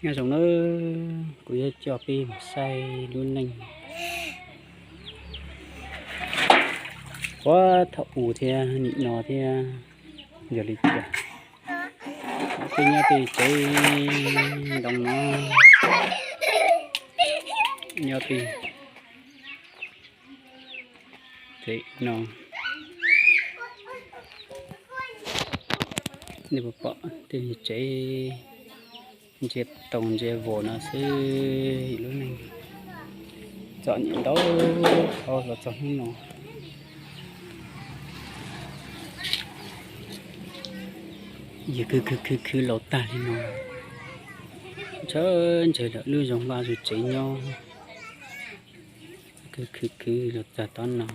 Nyob zoo nawb, kuv yuav coj peb mus saib lub neej puag thaum ub thiab nim no thiab yog li cas. Peb nyob tej tsev ntoo no, nyob tej tsev no, nej puas pom tej tsev ntsia tau ntsia vos no xwb. Lub neej txom nyem ntau dhau los txog hnub no. Yog khwv khwv khwv khwv laus tag li no, ntshaw ntshaw lawm lub zoo vaj zoo tsev nyob. Khwv khwv khwv los txog tob no,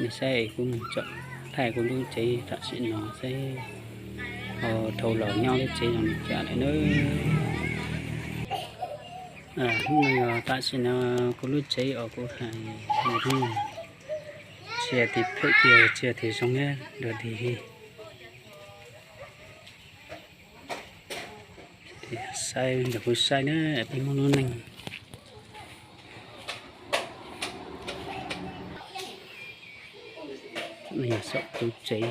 nej saib kuv mus tsom thaij kuv lub tsev tam sim no seb ho dhau los nyob lub tsev zoo li cas lawm nawb. Hnub no yog tam sim no kuv lub tsev uas kuv hais, tsis yog tias phem tiag, tsis yog tias zoo dog dig li. Saib ntawm kuv saib na, peb Hmoob lub neej yog saum tus tsev.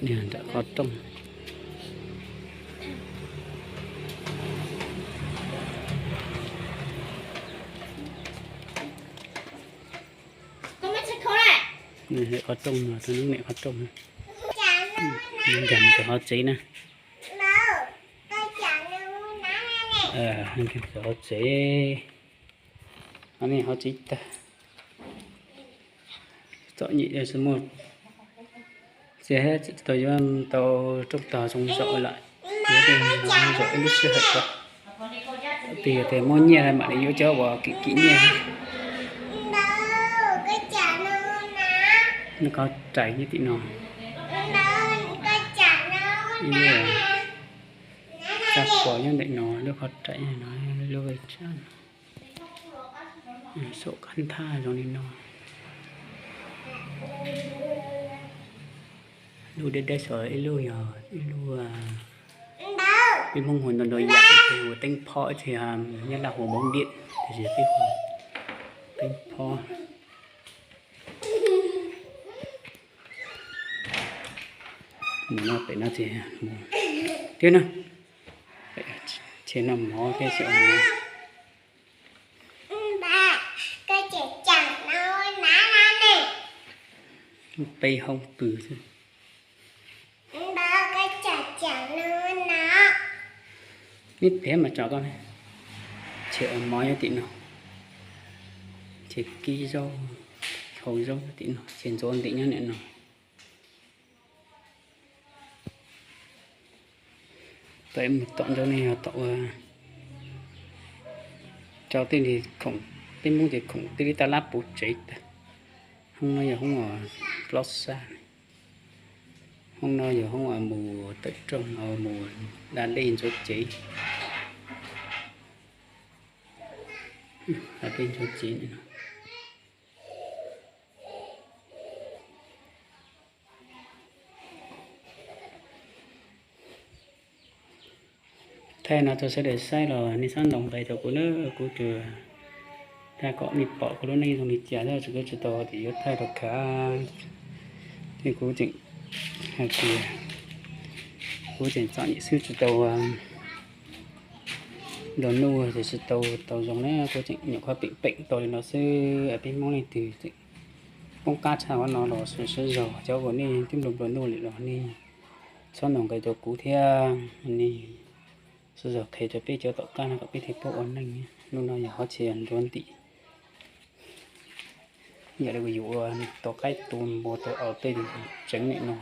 Nram qhov rooj. Qhov rooj no, tus nub niam qhov rooj no. Nkag mus rau hauv tsev na. Nkag rau hauv tsev. Hauv tsev tag. Txom nyem xwb, muaj txiag tsis tau yuav tau rooj tog zoo zaum lawm, yuav tau zoo zaum ib lub sij hawm ko. Twb yog tias muaj nyiaj mam li yuav cov uas kim kim nyiaj. Nws qhov rais nyob tim no. Ib lub tsab pos nyob ntawm no, lub qhov rais no, lub vej tsab no. Saum kab nthaj zoo li no. Lub deb deb saud ib lub yog ib lub peb Hmoob hu ntau ntau yam, ib txhia hu teeb phob, ib txhia Nyab Laj hu bóng điện, tiam sis peb hu teeb phob. Mus no pem no thiab na, thiab noj mov thiab xyaum mov. Peb hoob pw xwb. Neb pliag mas tso koj, tsev ua mov nyob tim no, tsev kib zaub, hau zaub nyob tim no, tsev ntxuav ntim nyob ntawm no. Peb mus tom ntawm no yog tom ua rau tej li khoom, peb Hmoob ces khoom tej li taj lab puv tsev tag. Hoob no yog hoob uas plaub xab, hoob no yog hoob uas mus tawm rooj, mus da dej ntxuav cev, da dej ntxuav cev no. Thaij no rau sawv daws saib los nej txhob ntaus nqi rau kuv na, kuv tsuas thaij kom nej pom kuv lub neej zoo li cas thiab, tsis tau tias yuav thaij rau khav. Ces kuv tseem hais tias kuv tseem txom nyem xwb, tsis tau nplua nuj, ces tsis tau tau zoo na, kuv tseem nyuam qhuav peem peem tau li no xwb. Peb Hmoob leej twg tseem poob qab tshaj qhov no los sawv zog, cov uas nej twb nplua nplua nuj lawm los nej txhob ntaus nqi rau kuv thiab, nej sawv zog qhia rau peb cov tom qab no kom peb thiaj paub ua neej. Hnub no yog hov tshia ntxuav ntim, yam li yus ua tua qaib tua npua tua aus tej tseev nim no,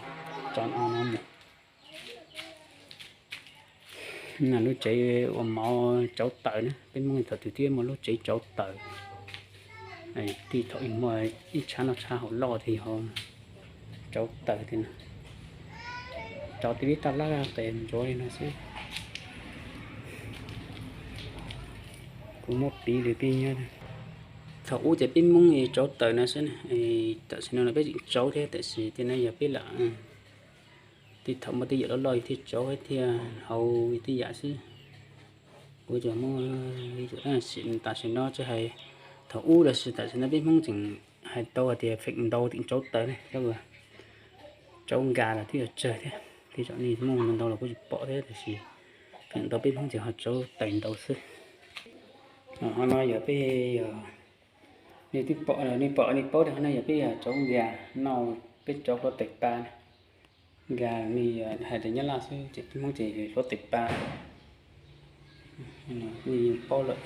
tso no no mus. Lub tsev ua mov tsauv taws na, peb Hmoob thaum twg twb muaj lub tsev tsauv taws. Tij thaum muaj ib tshab no tshab hauv loj thiab yog tsauv taws thiab no. Tsauv tej vib taj lab qes ntsuav li no xwb. Kuv muab piv li peb nyob. Thaum ub ces peb Hmoob tsaub taws no xwb, tam sim no peb tseem tsaub thiab, tiam sis tej no yog peb lam, tej thaum muaj tej yam loj loj thiaj tsaub thiab thiaj hau tej yam xwb. Kuv cov muaj, tam sim no tsis hais thaum ub los sis tam sim no peb Hmoob tseem hais tau hais tias feem ntau tseem tsaub taws ne, tsaub nkas los twb yuav tsawg thiab. Tej zaum nej muaj ntau ntau los kuj tsis pom thiab, tiam sis feem ntau peb Hmoob ces ho tsaub taws ntau xwb. Ho no yog peb, nej twb pom, nej pom nej paub tias qhov no yog peb yog tsaub nkas no, peb tsaub hluav taws pa. Nkas nej hais tias Nyab Laj xwb, ces peb Hmoob ces hluav taws pa. Nej yeej paub lawm,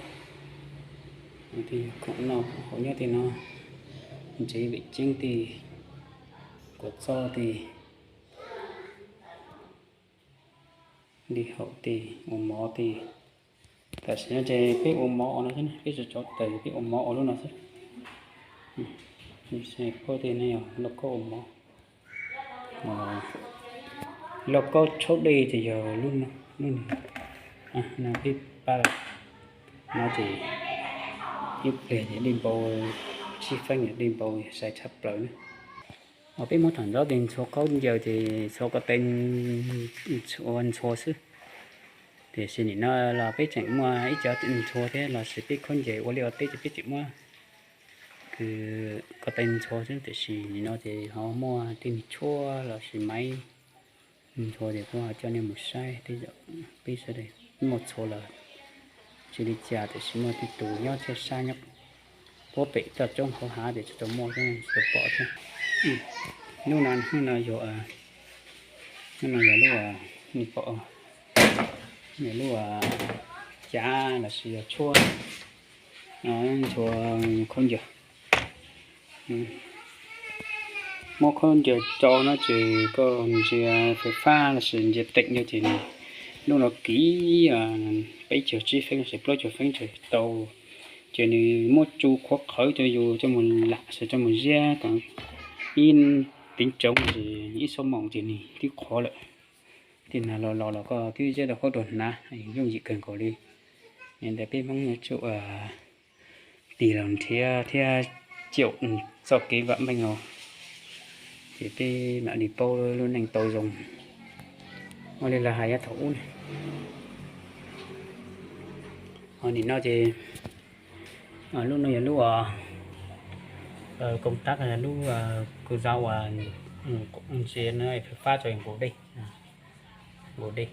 khoom noj khoom haus nyob tej no, ntsev, vim ceeb tej, kua txob tej, li haum tej, ua mov tej. Tam sim no ces peb ua mov ua no xwb, peb tsaub taws peb ua mov ua lub no xwb. Paub tej no yog lauj kaub ua mov, lauj kaub tshaub dej ces yog lub no, lub no peb pab no ces ib pliag ces dej npau, tsib feeb dej npau sai tshaj plaws na. Peb muab thaum ntxov ces ntxhua khaub ncaws ces ntxhua ko taw, ntxhua xwb. Tiam sis nim no los peb tseem muaj ib co ntxhua thiab, los sis peb khaub ncaws ua liaj ua teb ces peb tseem muab ko taw ntxhua xwb. Tiam sis nim no ces ho muaj tej me tshuaj los sis maiv ntxhua ces kuv ho coj nej mus saib tej zaum peb sawv daws muaj ntxhua los tsis li cas, tiam sis muaj tej tus nyob thiaj sab nyob puag pem toj roob hauv hav ces tsis tau muaj thiab, tsis tau pom thiab. Hnub no, hnub no yog, hnub no yog lub, nej pom, yog lub cav los sis yog tshuaj ntxhua khaub ncaws. Muab khaub ncaws tso no ces koj ntsia fais fab los sis ntsia teem no ces lub no kiv peb caug tsib feeb los sis plaub caug feeb tseem tau. Ces nws muab tsu qhuav qhawv rau yus coj mus lam, coj mus ziab kom ib teev tsoov ces ib xuab moos ces nws twb qhuav lawm. Tej no los los los koj twb ziab rau khaub rau hnav, yooj yim kawg nkaus li. Ntawm peb Hmoob yuav tsum tig los nrhiav thiab caum txoj kev vam meej no, ces peb mam li paub lub neej tau zoo. Ua li los hais yav thaum ub ne. Ho nim no ces lub no yog lub koom tab, lub kuv zau uas ntsia no fais fab rau nqus dej, nqus dej.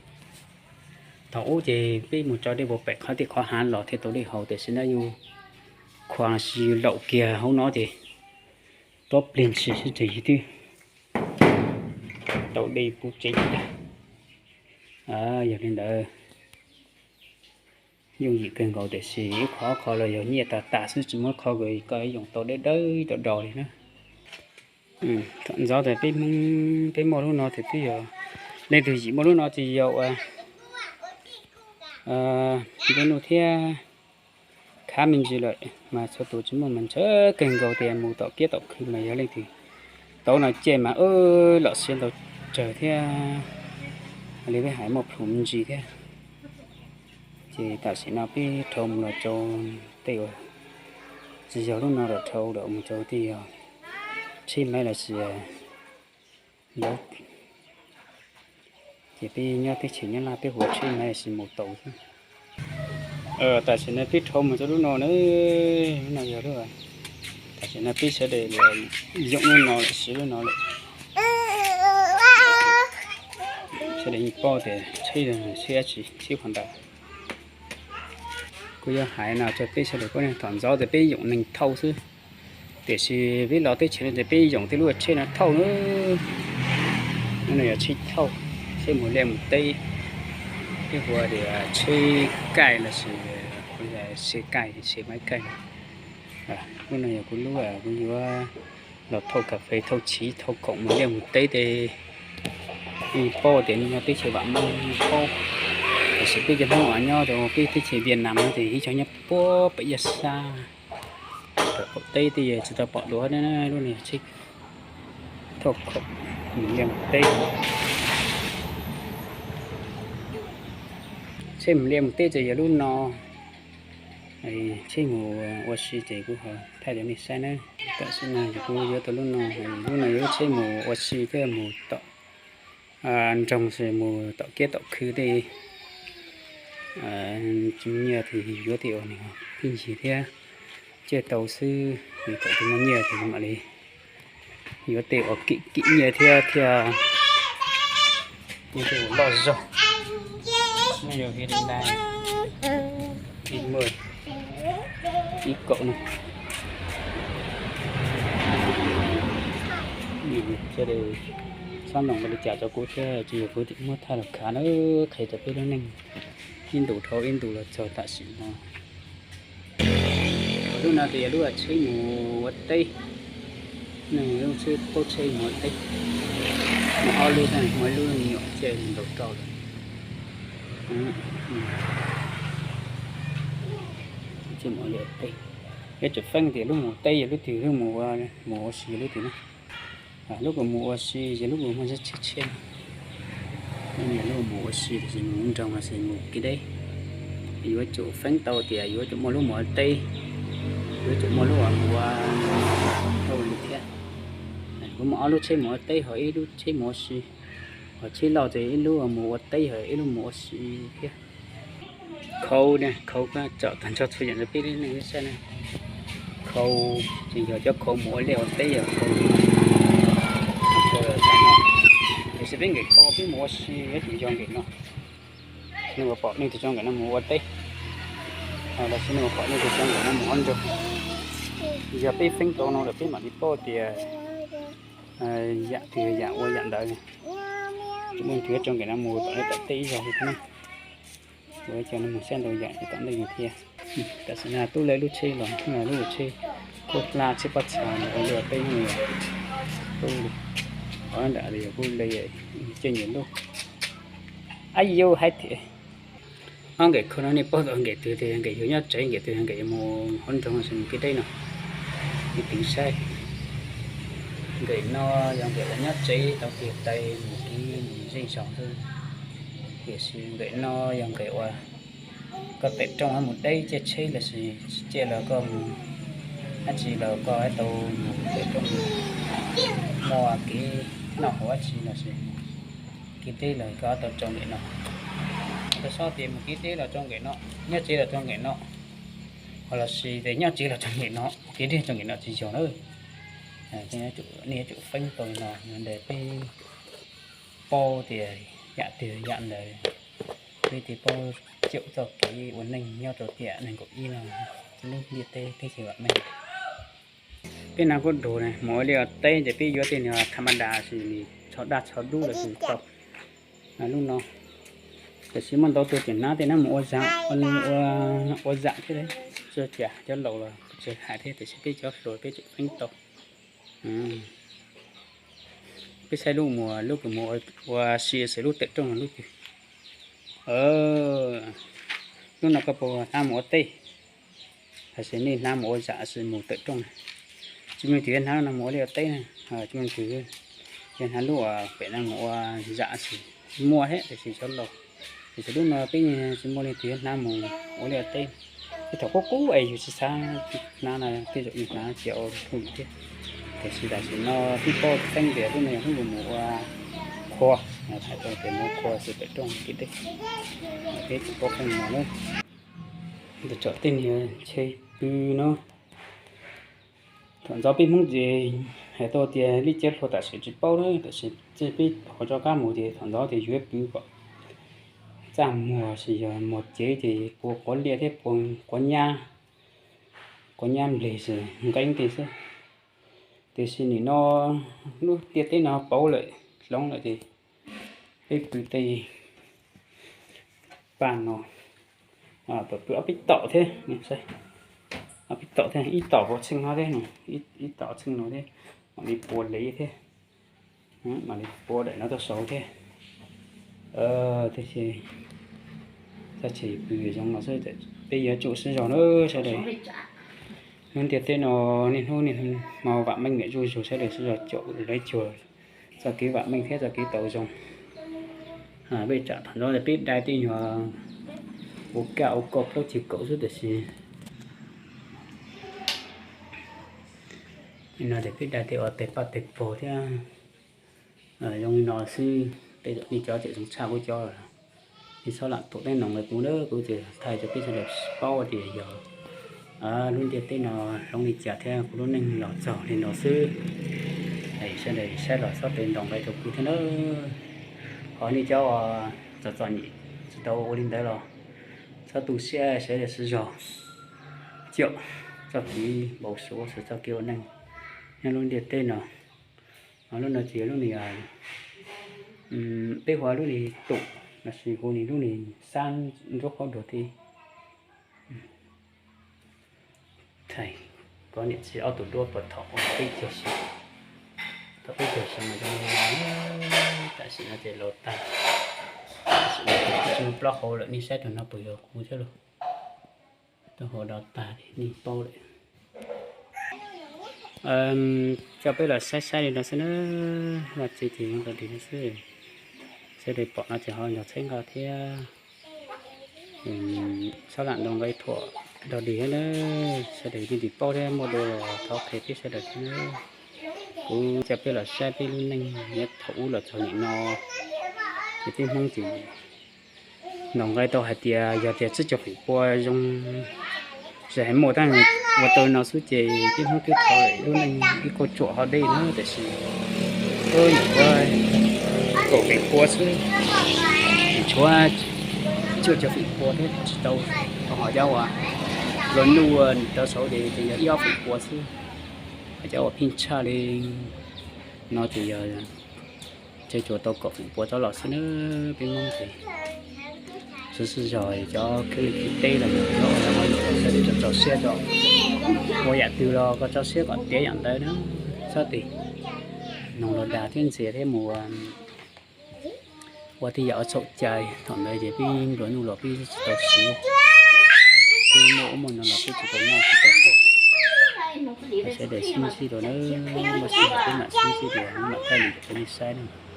Thaum ub ces peb mus tso dej puag pem qhov tej qhov hav los thiaj tau dej haus, tiam sis no yus khuam los sis yus laum kiag hauv no ces tuab pliag ntshis xwb ces yus twb tau dej pub tsev lawm. Yog li ntawd yooj yim kawg nkaus, tiam sis ib qho ob qho los yog nyiaj tas tas xwb, tsis muaj qho koj yoom tau dawb dawb do do li na. Thaum ntxov tas peb Hmoob peb muaj lub no ces twb yog leej twg yim muaj lub no ces yog ua ntu nug thiab khav me ntsis lawm mas txhua tus tsis muaj mas ntshaw kawg nkaus tias mus tom kiab tom khw mas yog leej twg tau no ces mas lom siab ntau tsawg thiab li peb hais muaj plhus me ntsis thiab. Ces tam sim no peb dhau mus los rau tej uas tsis yog lub no los dhau los mus rau tej yog tsheb maiv los sis lauv. Ces peb nyob teb chaws Nyab Laj peb hu ua tsheb maiv los sis mus taus xwb. Tam sim no peb dhau mus rau lub no na, lub no yog lub, tam sim no peb sawv daws yoom lub no lawm, siv lub no lawm. Sawv daws yeej paub tias tsheb, tsheb dab tsi, tsheb Honda. Kuv yuav hais no rau peb sawv daws paub, thaum ntxov ces peb yoom neeg thauj xwb, tiam sis peb los teb chaws no ces peb yoom tej lub tsheb no thauj na. Lub no yog tsheb thauj, tsheb mus liaj mus teb, peb hu ua tias tsheb kaij los sis xe kaij, xe maiv kaij. Lub no yog kuv lub, kuv yuav los thauj kas fes, thauj chiv, thauj khoom mus liaj mus teb ces yeej paub tias nyob teb chaws vam meej paub. Tiam sis peb cov Hmoob uas nyob rau peb teb chaws Vietnam no ces ib co nyob puag pem yaj sab, pem qaum teb tej tsis tau pom dua. Lub no yog tsheb thauj khoom mus liaj mus teb. Tsheb mus liaj mus teb ces yog lub no. Tsheb mus ua si ces kuv ho thaij rau nej saib nawb. Tam sim no ces kuv yuav tau lub no, lub no yog lub tsheb mus ua si thiab mus tom nroog, mus tom kiab tom khw tej. Tsis muaj nyiaj ces yuav tej uas nws pib ncig thiab ciaj tau xwb, nws kom tsis muaj nyiaj ces mam li yuav tej uas kim kim nyiaj thiab thiaj, tej uas loj zog. Nej yog Hyundai i muaj ib kaum no. Sawv daws txhob nug npaum li cas rau kuv thiab, tsis yog kuv tias muab thaij los khav na, qhia rau peb lub neej ib ntus dhau ib ntus los txog tam sim no. Lub no ces yog lub tsheb mus ua teb. Nej lub tsheb, lub tsheb mus ua teb, muaj ob lub, muaj ib lub nyuam cia ntaus rau lawm. Tsheb mus ua teb, yuav tsum feeb tias lub mus teb yog lub twg, lub mus ua, mus ua si yog lub twg na. Lub kuv mus ua si yog lub kuv muaj zeb tshiab tshiab no. Lub mus ua si los sis mus nroog los sis mus kev deb, yuav tsum feeb tau tias yuav tsum muaj lub mus ua teb, yuav tsum muaj lub mus ua hauj lwm thiab. Kuv muaj ob lub tsheb mus ua teb ho ib lub tsheb mus ua si. Ho tsheb loj ces ib lub mus ua teb ho ib lub mus ua si thiab. Khau, khau tsom tag nrho txhua yam rau peb lub neej lub saib na. Khau ces yog cov khau mus ua liaj ua teb yog khau. Tiam sis peb nqes khau peb mus ua si yuav tsum yog nqes no. Nej puas pom nej tus tso nqes no mus ua teb, los sis nej puas pom nej tus tso nqes no mus ua nroog? Yog peb feeb tau no lawm peb mam li paub tias yam twg yam ua yam ntawd. Tsis muaj tus tso nqes no mus tom nej tom tej ib zaug li thiab na. Ua cov no mus saib ntau yam tom ntej thiab. Tam sim no tub lawv lub tsheb los lub tsheb kub hla tsheb pob txha ua luaj peb hnub tub li. Qhov nram li yog kuj li coj nyiam lub. Ab yus hais tias ob nqes khau no nej paub tau nqes twg tiag, nqes yus nyob tsev, nqes twg nqes mus hauv nroog los sis mus kev deb no. Ib pliag saib, nqes no yog nqes uas nyob tsev tau tiag tais mus kev mus zej zog xwb. Tiam sis nqes no yog nqes uas koj tawm rooj mus deb caij tsheb los sis caij los koj mus dab tsi los koj tau mus tawm rooj, muaj kev noj hauv dab tsi los sis kev deb los koj tau tso nqes no. Koj txhob tias mus kev deb los tso nqes no, nyob tsev los tso nqes no, ho los sis tias nyob tsev los tso nqes no, mus kev deb tso nqes no tsis yog na. Nej yuav tsum feeb tau li no, yog ntawd peb paub tias yam twg yam ntawd, peb thiaj paub caum txoj kev ua neej nyob rau tiam nees nkaum ib no, lub ntiaj teb teb chaws vam meej. Peb hnav kuab dug na mus ua liaj ua teb ces peb yuav tej niag tham ma das sis nws tsho daj tsho dub los sis tau lub no. Tiam sis muaj ntau tus tseem hnav tej no mus ua zam, ua zam thiab, tsis cas cov laus los tsis hais thiab, tiam sis peb cov hluas peb tseem feeb tau. Peb saib lub mus, lub kws mus ua si xwb lub tawm rooj lub twg. Lub no koj puas hnav mus ua teb? Tab sis nej hnav mus ua zam sis mus tawm rooj? Tsis muaj leej twg hnav no mus ua liaj ua teb na. Tsis muaj leej twg, yog hnav lub uas pem no mus ua zam sis muaj thiab, tiam sis cov laus, tiam sis lub no peb tsis muaj leej twg hnav mus ua liaj ua teb. Tej thaum qub qub es yus tsis xav hnav no tej zaum yus hnav cia ua hauj lwm thiab. Tiam sis tam sim no peb paub tseeb tias lub no yog lub mus ua qhua, hais tau tias mus ua qhua xwb pem rooj kev deb, peb tsis paub qhov no na. Tsom tej niag tsheb pw no. Thaum ntxov peb Hmoob ces hais tau tias lij ciab hluas tam sim tsis paub na, tam sim peb qhov rov qab mus ces thaum ntxov tias yuav pw kom txaj muag, sis yog muag cev ces puas quav liaj thiab puas quav nyab, quav nyab npleg sis nqeeb tej xwb. Tiam sis nim no lub ntiaj teb no pauv lawm, hloov lawm ces peb pw tej paj no, pw ob peb tom thiab, ob peb tom thiab, ib tom puas txheej no thiab, ib tom txheej no thiab, mam li puas lev thiab, mam li puas daim no tuaj saud thiab. Tiam sis txaj tsis pw zoo no xwb, peb yuav tsum sib zog na sawv daws. Hnub ntiaj teb no niaj hnub niaj hmo vam meej niam zuj zus, sawv daws sib zog caum lawv cuag txoj kev vam meej thiab txoj kev tau zoo. Peb tsam thaum ntxov peb dai tej nyuag ua kaj ua koj plaub ceg kaum xwb, tiam sis No ces peb dag tej ua tes paj tes pog thiab zoo li no xwb, tej zaum nej cov tseem zoo tshaj kuv cov. Nej txhob lam tuam tej noog li kuv na, kuv tseem thaij rau peb sawv daws paub tias yog lub ntiaj teb no hloov li cas thiab kuv lub neej los txog li no xwb. Sawv daws saib los txhob tes ntoos nqe rau kuv thiab na. Ho nej cov uas txom txom nyem tsis tau ua li ntawd los txhob tu siab, sawv daws sib zog ciam txoj kev npau suav, txoj kev ua neej nyob lub ntiaj teb no. Lub no ces yog lub nws, peb hu ua lub nws tum, lossis hu nws lub nws xab nruab qaub dua thiab. Thaum koj niam txiv ob tug duab puag thaum peb caug xyoo, thaum peb caug xyoo mas zoo li no, tam sim no ces laus tag, tam sim no ces kuj tsis muaj plaub hau lawm, nej saib rau no puas yog kuv thiab lauj? Taub hau do tag li nej paub lawm. Coj peb los saib saib li no xwb na, vaj tse ces zoo dog dig no xwb. Sawv daws pom no ces ho nrog txhawb nqa thiab. Txhob lam ntaus nqe thuam dog dig thiab na. Sawv daws yeej tsis paub thiab, muaj dua los thov qhia peb sawv daws thiab na. Kuv coj peb los saib peb lub neej nyob thaum ub los txog nim no, ces peb Hmoob ces ntaus nqe tau hais tias yog tias tsib caug feem pua zoo, tsis hais muaj tab ua tau no xwb ces peb Hmoob twb thov lawm, lub neej ib kauj ruam ho deb na, tiam sis ib yam kaum feem pua xwb, tshuav cuaj caum feem pua thiab tsis tau, ho cov uas luag nuj tau saud ces yog ib ob feem pua xwb, ho cov uas pheej tshaj li no ces yog tshuav tau kaum feem pua rov los xwb na. Peb Hmoob ces sib sib zog, cov kwv tij teb los mus, sawv daws tso siab rau, ua yam twg los koj tso siab kom tiav yam ntawd na. Txhob tes noog los dag thiab ntxias thiab mus ua tej yam uas txhaum cai, thaum ntawd ces peb nplua nuj los peb tsis tau siv, peb muaj ub muaj no los peb tsis tau noj tsis tau haus. Sawv daws sib ntsib dua na, muaj sij hawm peb mam sib ntsib dua, mam thaij li ntawm rau nej saib na.